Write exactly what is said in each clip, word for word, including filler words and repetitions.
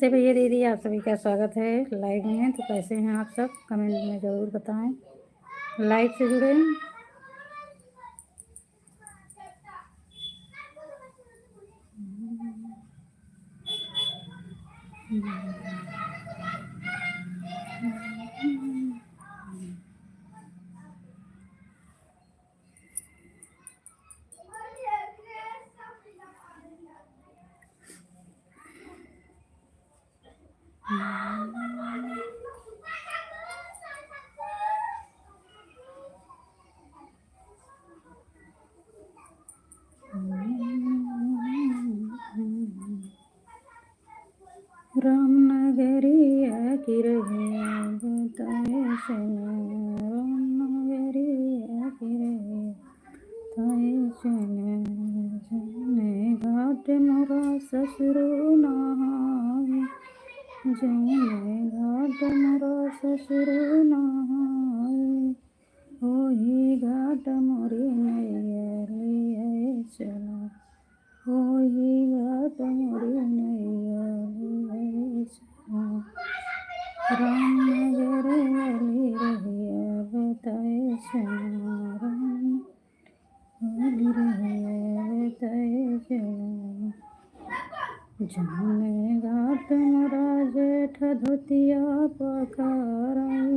नमस्ते भैया दीदी, आप सभी का स्वागत है लाइव में। तो कैसे हैं आप सब, कमेंट में ज़रूर बताएं। लाइव से जुड़े हैं। रामनगरिया की रहे बताए सुना, रामनगरिया की रहे बताए सुना, जौने घाट मोरा ससुर नहाए, जौने घाट मोरा ससुर नहाए, ओही घाट मोरी नैया लियाए चला, ओही घाट मोरी नैया लियाए चला। रामनगर वाली रहिया बताए चला, राम वाली रहिया बताए चला। जौने घाट मोरा जेठ धोतिया पखारई,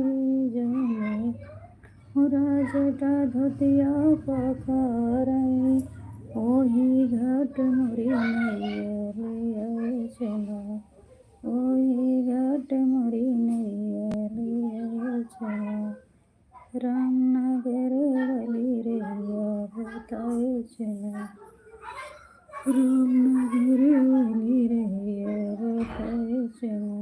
जौने मोरा जेठ धोतिया पखारई, ओही घाट मोरी नैया लियाए चला, ओही घाट मोरी नैया लियाए चला। रामनगर वाली रहिया बताए चला, रामनगर वाली रहिया बताए चला।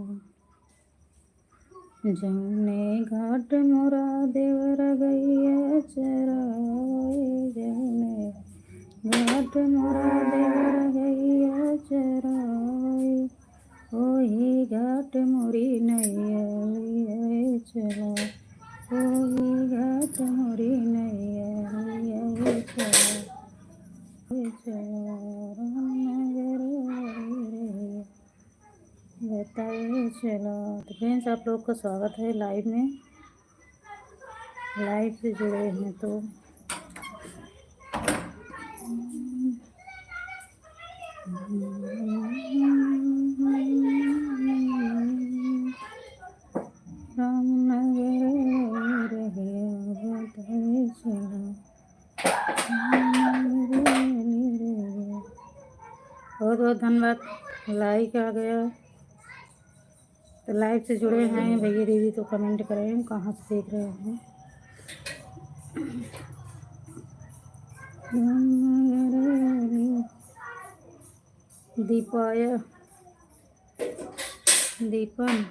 जौने घाट मोरा देवर गइया चराए, जौने घाट मोरा देवर गइया चराए, ओही घाट मोरी नैया लियाए चला, ओही घाट मोरी नैया लियाए चला, चला रामनगर वाली रहिया बताए चला। तो फ्रेंड्स, आप लोग का स्वागत है लाइव में। लाइव से जुड़े हैं तो बहुत बहुत धन्यवाद, लाइक आ गया। तो लाइव से जुड़े हैं भैया दीदी तो कमेंट करें, कहाँ से देख रहे हैं। दीपाया, दीपन,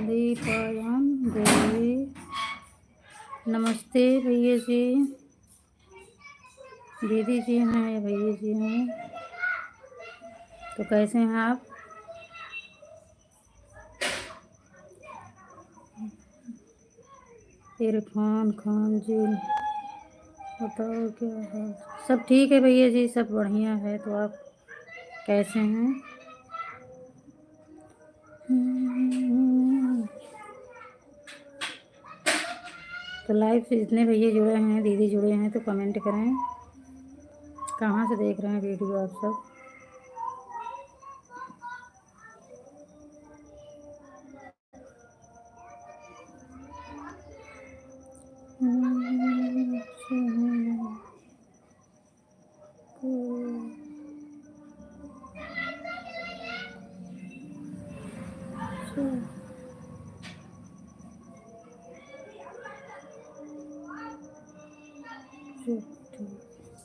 दीपायन देवी, नमस्ते भैया जी। दीदी जी हैं या भैया जी हैं, तो कैसे हैं आप? इरफान खान जी, बताओ क्या हाल? सब ठीक है भैया जी, सब बढ़िया है। तो आप कैसे हैं? तो लाइव से जितने भैया जुड़े हैं, दीदी जुड़े हैं, तो कमेंट करें, कहाँ से देख रहे हैं वीडियो आप सब।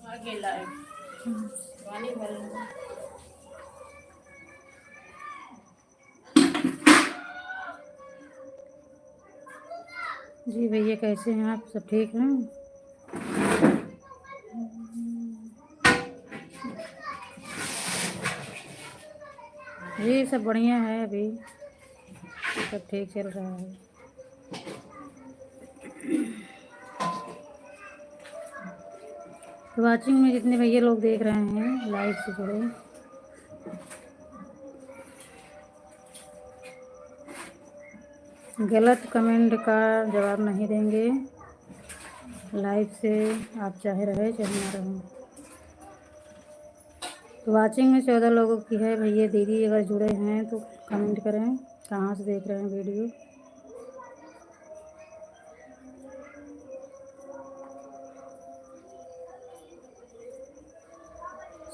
आगे लाइव। पानी भर लो। जी भैया, कैसे हैं आप? सब ठीक हैं? जी, सब बढ़िया है, अभी सब ठीक चल रहा है। तो वॉचिंग में जितने भैया लोग देख रहे हैं, लाइव से जुड़े, गलत comment का जवाब नहीं देंगे। Live से आप चाहे रहे, चाहे ना रहे। तो watching में चौदह लोगों की है भैया दीदी, अगर जुड़े हैं तो comment करें, कहाँ से देख रहे हैं video।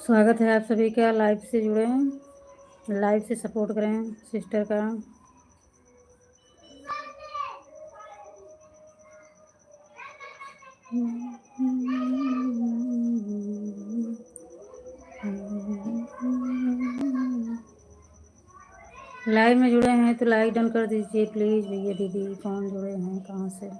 स्वागत है आप सभी का, live से जुड़े हैं, live से support करें sister का। Live में जुड़े हैं तो like done कर दीजिए please भैया दीदी। कौन जुड़े हैं, कहाँ से?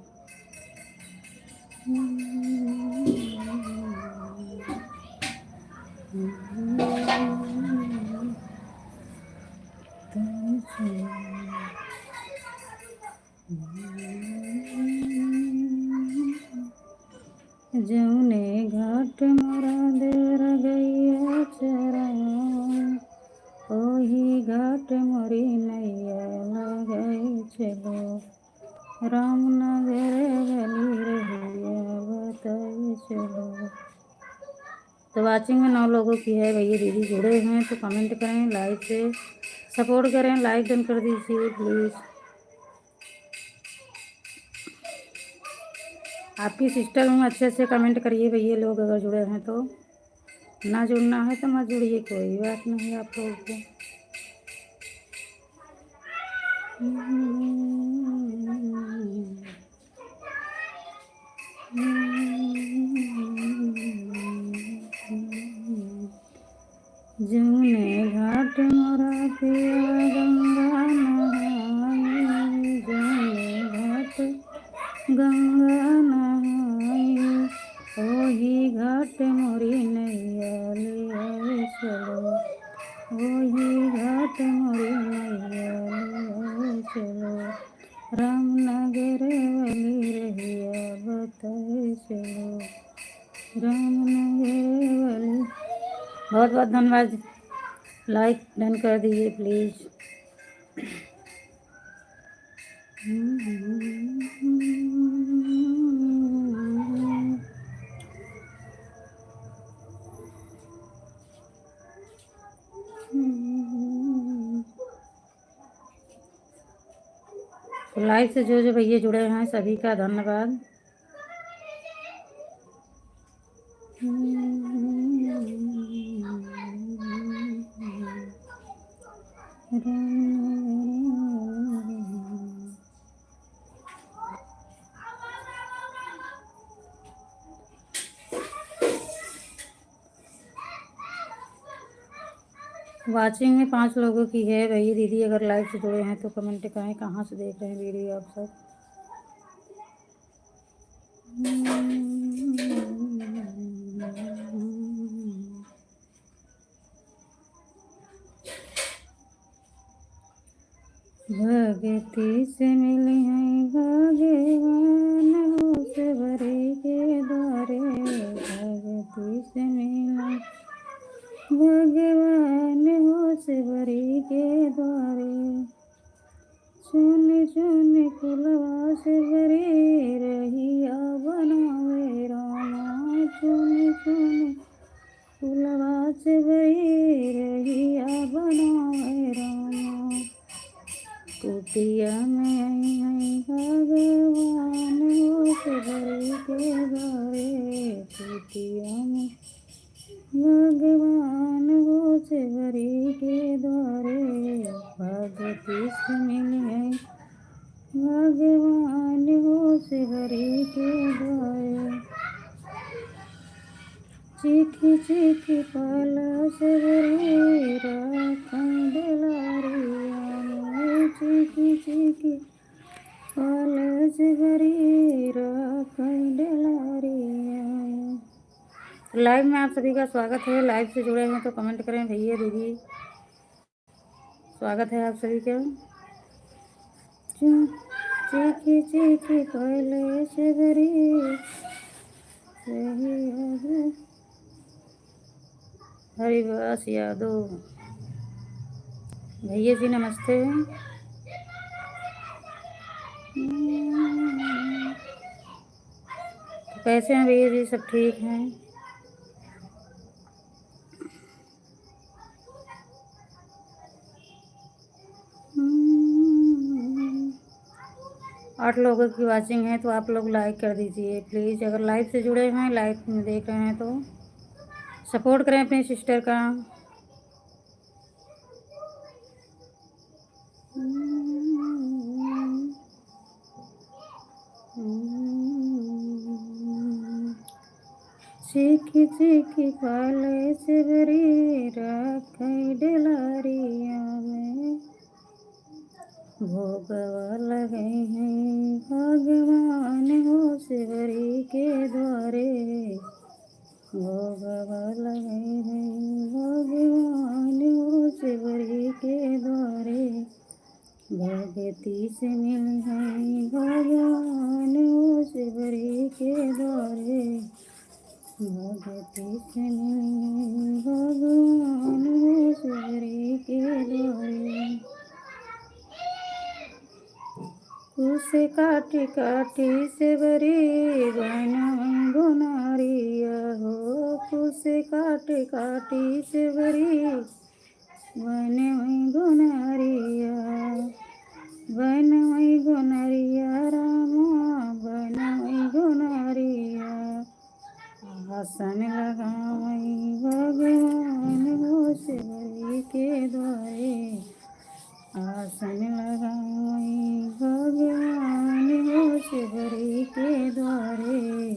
जौने घाट मोरा देवर गइया चरावे, ओही घाट मोरी नैया लगाए चलो। रामनगर वाली रहिया बताए चलो। तो watching में नौ लोगों की है भैया दीदी, जुड़े हुए हैं तो comment करें, live से support करें, like done कर दीजिए please। आपकी sister हूँ, अच्छे अच्छे comment करिए भैया लोग, अगर जुड़े हैं तो। ना जुड़ना है तो मत जुड़िए, कोई बात नहीं आप लोगों को। जौने घाट मोरा पिया गंगा नहाई, जौने घाट गंगा नहाई, ओही घाट मोरी नैया ले आए चलो, ओही घाट मोरी नैया ले आए चलो। रामनगर वाली रहिया बताए चलो, रामनगर वाली। बहुत बहुत धन्यवाद, like done कर दीजिए please। तो live से जो जो भैया जुड़े हैं सभी का धन्यवाद। Watching में पाँच लोगों की है भैया दीदी, अगर live से जुड़े हैं तो comment करें कहाँ से देख रहे हैं video आप सब। भगती से मिली हैं भगवान होश भरी के द्वारे, भगती से मिली भगवान होश भरी के द्वारे। चुन चुन फुलवा से भरी रहिया बनावे रामा, चुन चुन फुलवा से भरी रहिया बनावे रामा। कुटिया में आई हैं भगवान होश भरी के द्वारे, कुटिया में भगवान होश भरी के द्वारे। भगती से मिली हैं भगवान होश भरी के द्वारे। चीखी चीखी पलस भरी राखै डलारिया में, चीखी चीखी पलस भरी राखै डलारिया में। Live में आप सभी का स्वागत है। Live से जुड़े हैं तो comment करें भैया दीदी। स्वागत है आप सभी का। चू-, चीखी चीखी पलस भरी रही अब। हरिवास यादव भैया जी नमस्ते। कैसे हैं भैया जी? सब ठीक हैं? आठ लोगों की watching है, तो आप लोग like कर दीजिए please। अगर live से जुड़े हैं, live में देख रहे हैं, तो support करें अपने sister का। चिखि चिखि पाले सेवरी राखै डेलारिया में। भोगवा लगइहैं भगवान हो सेवरी के द्वारे। भोगवा लगइहैं भगवान हो सेवरी के द्वारे। भगती से मिलिहैं भगवान हो सेवरी के द्वारे। भगती से मिलिहैं भगवान हो सेवरी के द्वारे। कुस काटि काटि सेवरी बनवैं गोनरिया हो। कुस काटि काटि सेवरी बनवैं गोनरिया, बनवैं गोनरिया रामा, बनवैं गोनरिया। आसन लगावैं भगवान हो सेवरी के द्वारे। आसन लगावैं भगवान हो सेवरी के द्वारे।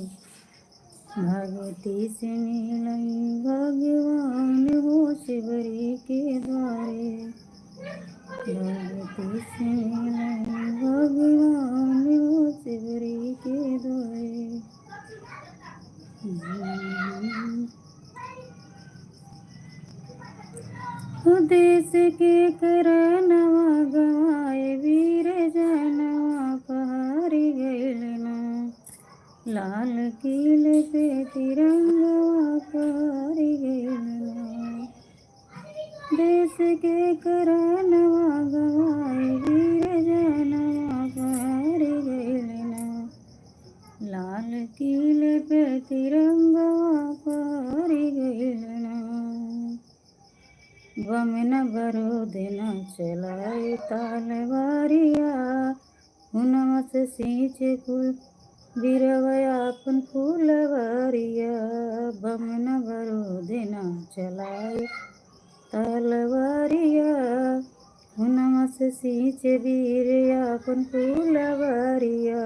भगती से मिलैं भगवान हो सेवरी के द्वारे। भगती से मिलैं भगवान हो सेवरी के द्वारे। देश के करनवा गवाए वीर जनवा पहारि गइल ना। लाल किले पे तिरंगवा पहारि गइल ना। देश के करनवा गवाए वीर जनवा पहारि गइल ना। लाल किले पे तिरंगवा पहारि गइल ना। बम न बरूद न चलाए तलवारिया, हुनवा से सींचे कुल बीरवा आपन फुलवारिया। बम न बरूद न चलाए तलवारिया, हुनवा से सींचे बीर आपन फुलवारिया।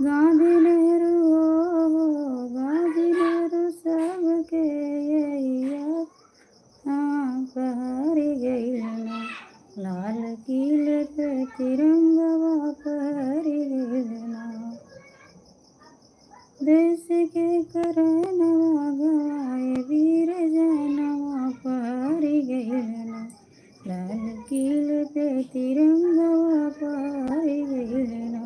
गांधी नेहरू हो, गांधी नेहरू सबके यहिया, हाँ, पहारि गइल ना। लाल किले पे तिरंगवा पहारि गइल ना। देश के करनवा गवाए वीर जनवा पहारि गइल ना। लाल किले पे तिरंगवा पहारि गइल ना।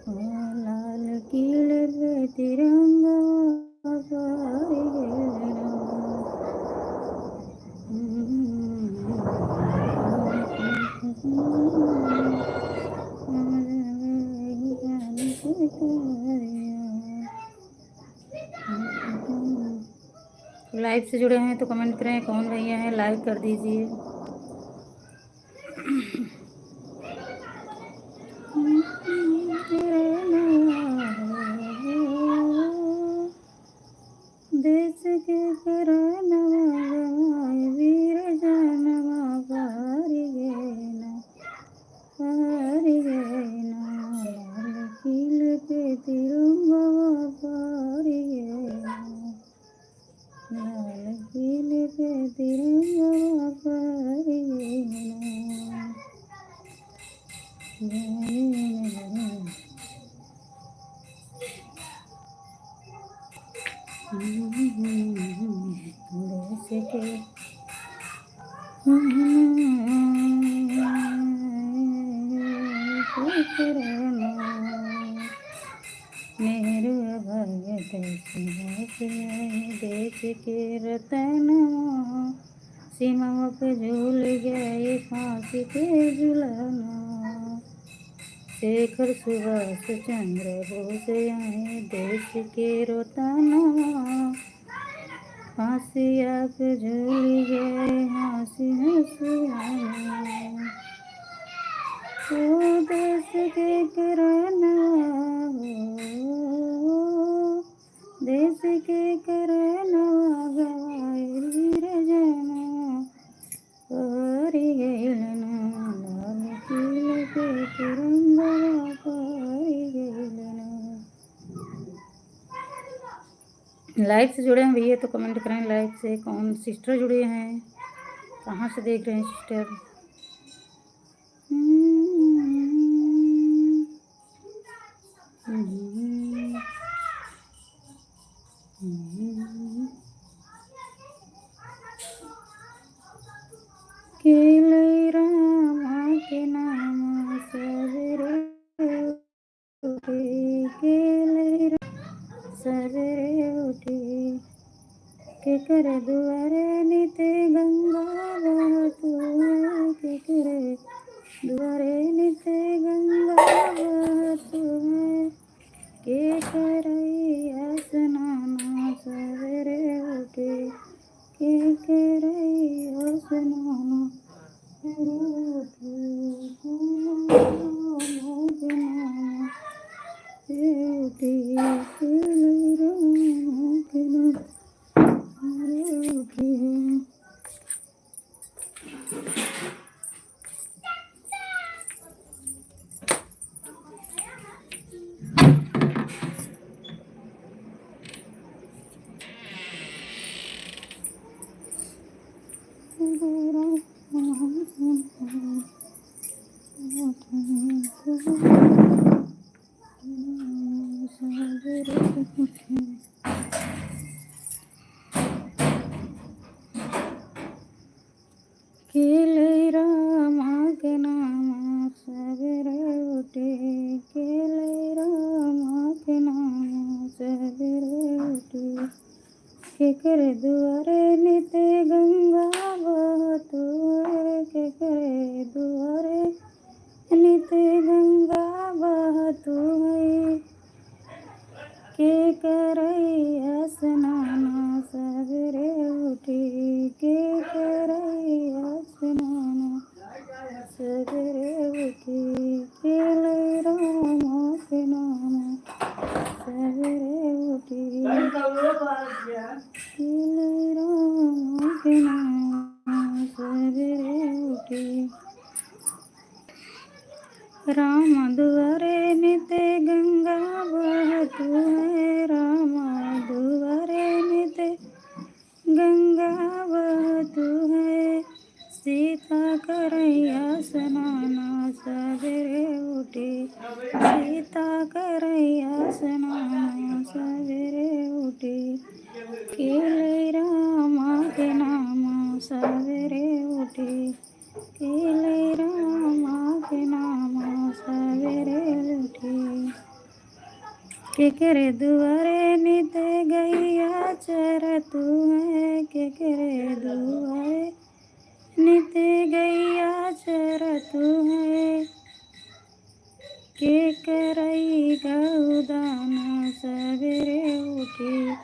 ओ लाल किले पे तिरंगवा पहारि गइल ना। Live से जुड़े हैं तो comment करें, कौन भैया है, like कर दीजिए। देश के करनवा गवाए वीर जनवा पहारि गइल ना, पहारि गइल ना। लाल किले पे तिरंगवा पहारि गइल ना। लाल किले पे तिरंगवा पहारि गइल ना। देश के नेहरू भगत सुभाष देश के रतनवा, सीमा पे झूल गए फांसी के झूलना। शेखर सुभाष चंद्र बोस आए देश के रतना। फांसिया पे झूल गए हंसी हंसी आए। ओ देश के करनवा हो, देश के करनवा गवाए वीर जनवा। पहरी गइल ना, लाल किला के तिरंगा पहरी गइल ना। Live से जुड़े हैं भैया तो comment करें, live से कौन sister जुड़े हैं, कहाँ से देख रहे हैं sister? केले रामा के नाम सबेरे उठे, केले रा-, सबेरे उठे। केकरे दुआरे नित गंगा बहत है, केकरे दुआरे नित गंगा बहत है। केकरे स्नान सबेरे उठे, केकरे स्नान सबेरे उठे, केकरे स्नान सबेरे उठे, केकरे स्नान सबेरे उठे। केले रामा के नाम सबेरे उठे, केले रामा के नाम सबेरे उठे। केकरे दुआरे नित गंगा बहत है, केकरे दुआरे नित गंगा बहत है। केकरे स्नान सबेरे उठे, केकरे स्नान सबेरे उठे, केले रामा के नाम सबेरे उठे, केले रामा के नाम सबेरे उठे। राम दुआरे नित गंगा बहत है, राम दुआरे नित गंगा बहत है। सीता करैया स्नान सबेरे उठे, सीता करैया स्नान सबेरे उठे। केले रामा के नाम सबेरे उठे, केले रामा के नाम सबेरे उठे। केकरे दुआरे नित गैया चरतु है, केकरे दुआरे नित गैया चरतु है। केकरे गउदान सबेरे उठे,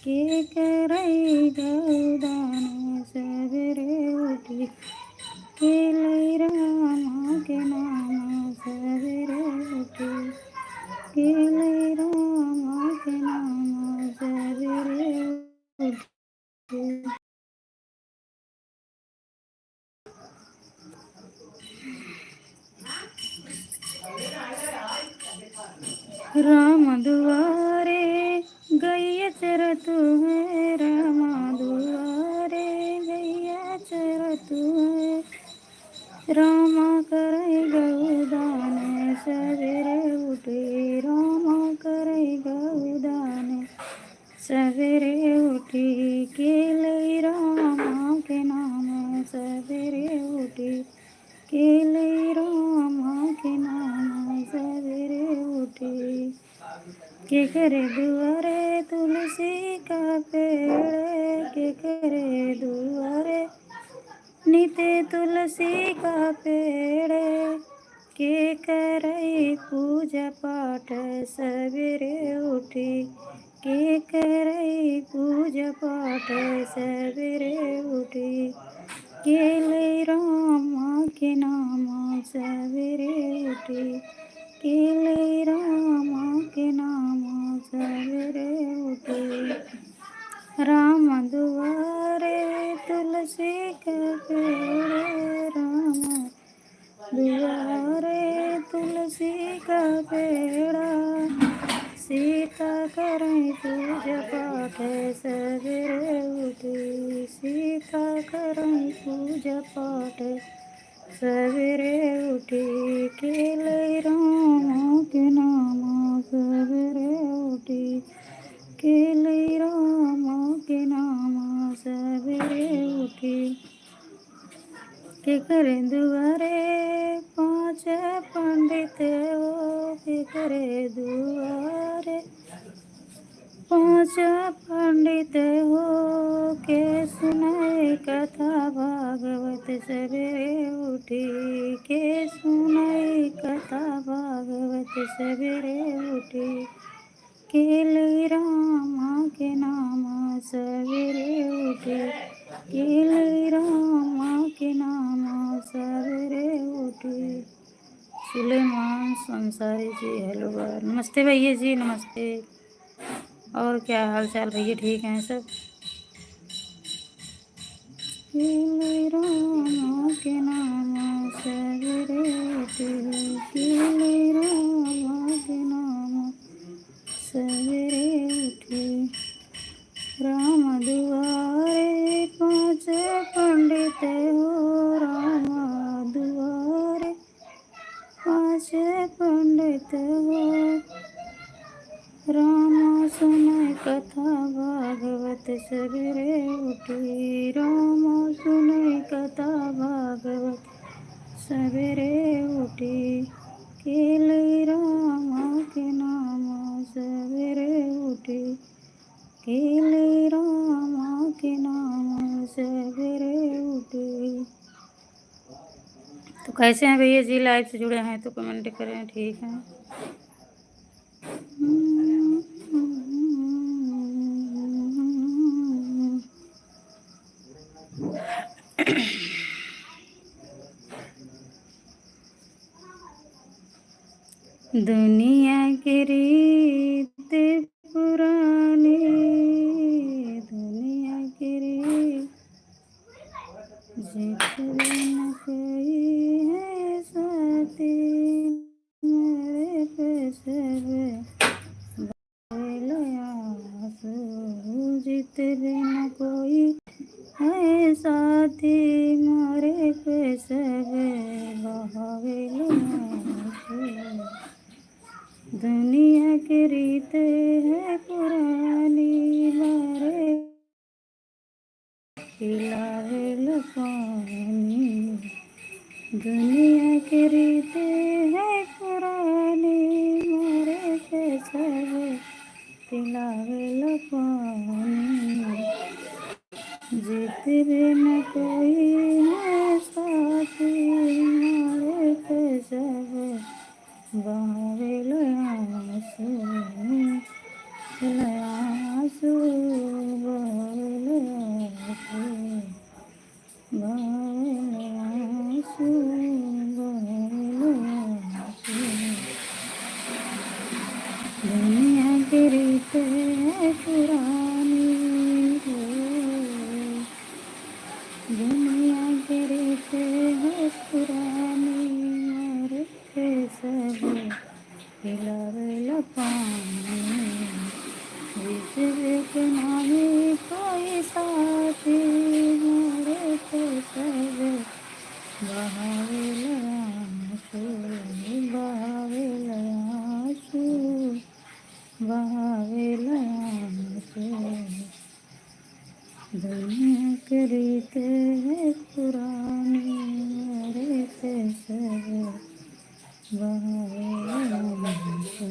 केकरे गउदान सबेरे उठे। केले रामा के नाम सबेरे उठे, केले रामा के नाम सबेरे उठे। राम दुआरे गैया चरतु है, राम दुआरे गैया चरतु है। राम करे गउदान सबेरे उठे, राम करे गउदान सबेरे उठे। केले रामा के नाम सबेरे उठे, केले रामा के नाम सबेरे उठे। केकरे दुआरे तुलसी का पेड़, केकरे दुआरे नित तुलसी का पेड़, के करई पूजा पाठ सबेरे उठी, के करई पूजा पाठ सबेरे उठी, के लई रामा के नाम सबेरे उठी, के लई रामा के नाम सबेरे उठी। राम दुआरे तुलसी का पेड़, राम दुआरे तुलसी का पेड़ा, सीता करई पूजा पाठ सबेरे उठी, सीता करई पूजा पाठ सबेरे उठी, के लई रामा के नाम सबेरे उठी, के लई रामा के नाम सबेरे उठी। केकरे दुआरे पाँच पंडित हो, केकरे दुआरे पाँच पंडित हो, के सुनई कथा भागवत सबेरे उठी, के सुनई कथा भागवत सबेरे उठी, के लई रामा के नाम सबेरे उठी, के लई रामा के नाम सबेरे उठी। सुलेमान अंसारी जी, hello बा। नमस्ते भैया जी, नमस्ते। और क्या हाल चाल भैया, ठीक हैं सब? के लई रामा के नाम सबेरे उठी, के लई रामा के नाम सबेरे उठी। राम दुआरे पाँच पंडित हो, राम दुआरे पाँच पंडित हो, राम सुनई कथा भागवत सबेरे उठी, राम सुनई कथा भागवत सबेरे उठी, के लई रामा के नाम सबेरे उठी, के लई रामा के नाम सबेरे उठी। तो कैसे हैं भैया जी, live से जुड़े हैं तो comment करें, ठीक है। दुनिया के रीत पुरानी, दुनिया के रीत, जेकरे न कोई है साथी, मरे पे सब बहावेला आँसू, जेकरे न कोई है साथी, मरे पे सब बहावेला आँसू। दुनिया के रीत है पुरानी, मरे पिलावेला पानी। दुनिया के रीत है पुरानी, मरे पे सब पिलावेला पानी। जेकरे न कोई है साथी, मरे पे सब बहावेला आँसू, आँसू, बहावेला आँसू, बहावेला आँसू, बहावेला आँसू। दुनिया के रीत है पुरानी हो, दुनिया के रीत है पुरानी, मरे पे सब पिलावेला पानी। जेकरे के नाही कोई साथी, मरे पे सब बहावेला आँसू, बहावेला आँसू, बहावेला आँसू। दुनिया के रीत है पुरानी, मरे पे सब बहावेला आँसू।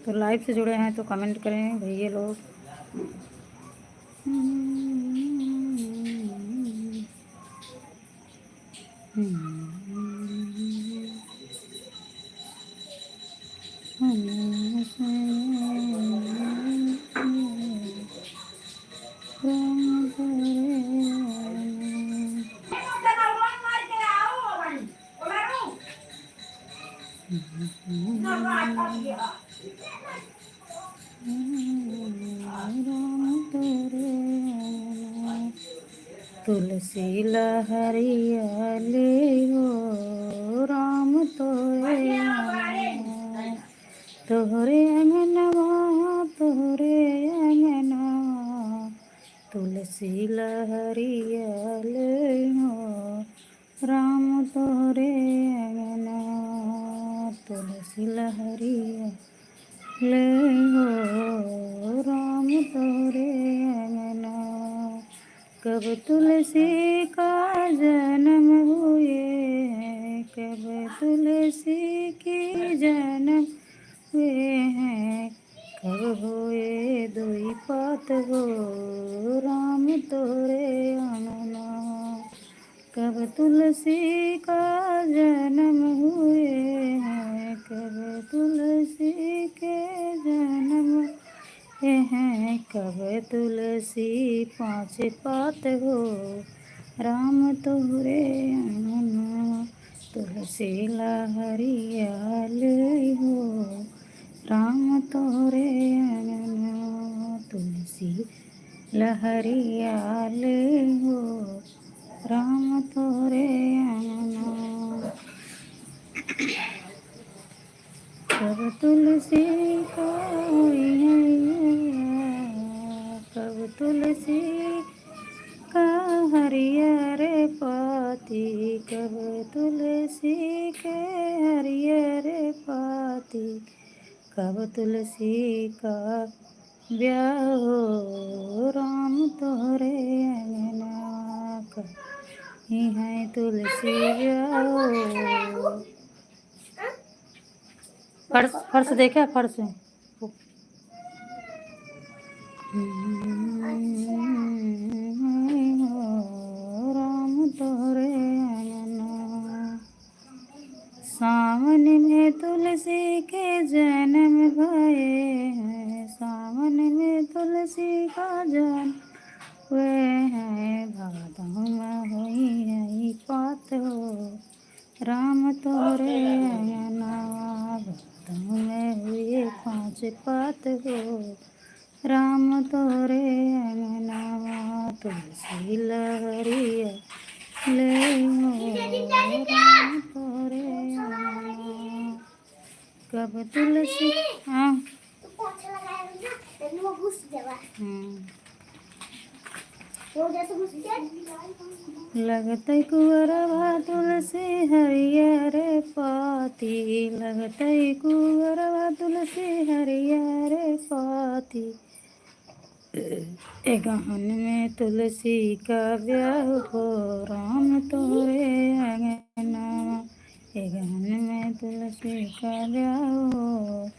तो live से जुड़े हैं तो comment करें भैया लोग। तुलसी लहरिया ले हो राम तोरे अंगना, तोहरे अंगनवा, तोहरे अंगनवा, तुलसी लहरिया ले हो राम तोहरे अंगना, तुलसी लहरिया ले हो राम तोहरे अंगना। कब तुलसी का जन्म हुए, कब तुलसी की जन्म हुए हैं, कब हुए दुई पात हो राम तोरे अंगना। कब तुलसी का जन्म हुए हैं, कब तुलसी के जन्म हुए हैं, कब तुलसी पाँच पात हो राम तोरे अंगना। तुलसी लहरिया ले हो राम तोरे अंगना, तुलसी लहरिया ले हो राम तोरे अंगना। कब तुलसी का, कब तुलसी का हरियर पाती, कब तुलसी के हरियर पाती, कब तुलसी का ब्याह हो राम तोहरे अंगना, कब इहाँ तुलसी ब्याह हो। फर्श, फर्श देखे, फर्श। राम तोरे अंगना। सावन में तुलसी के जन्म भए हैं, सावन में तुलसी का जन्म हुए हैं, भादों में हुई है पात हो राम तोरे अंगना, भादों में हुए पाँच पात हो राम तोरे अंगना, तुलसी लहरिया ले हो राम तोरे अंगना। कब तुलसी, हाँ। तो पोछा लगाए ना, तो वो घुस जावा। हम्म। वो जैसे घुस गया। लगतै कुअरवा तुलसी हरियर पाती, लगतै कुअरवा तुलसी हरियर पाती। ए गहन में तुलसी का ब्याह हो राम तोरे अंगना। ए गहन में तुलसी का ब्याह हो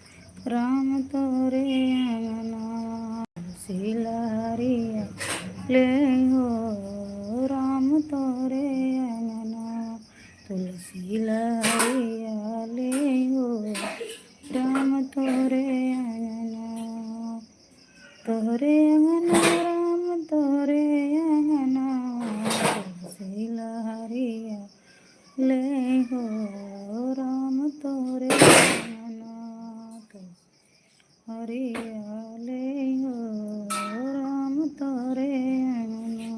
राम तोरे अंगना। तुलसी लहरिया ले हो राम तोरे अंगना। तुलसी लहरिया ले हो राम तोरे अंगना। तोहरे अंगना राम, तोहरे अंगना, तुलसी लहरिया ले हो राम, तोहरे अंगना, तुलसी लहरिया ले हो राम, तोहरे अंगना।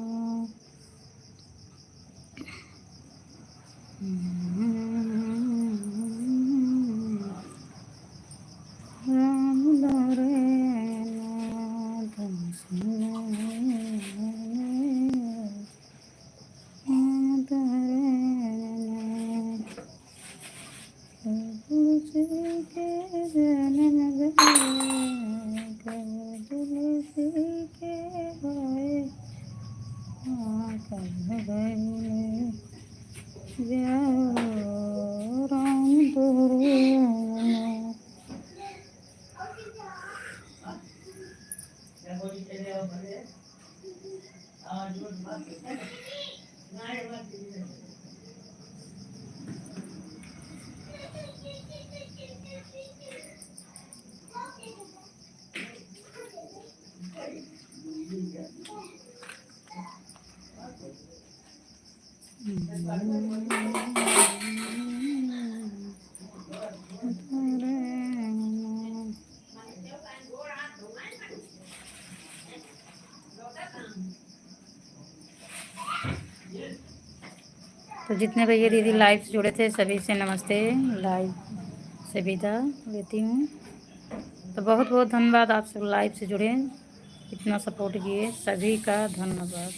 राम दरे नाथ सुने, राम दरे नाथ। तुलसी के जन्म भए, कब तुलसी के भए, हाँ, कब भइले ब्याह राम तोरे तो जितने भैया दीदी लाइव से जुड़े थे, सभी से नमस्ते। लाइव से विदा लेती हूँ। तो बहुत बहुत धन्यवाद, आप सब लाइव से जुड़े, इतना सपोर्ट किए, सभी का धन्यवाद।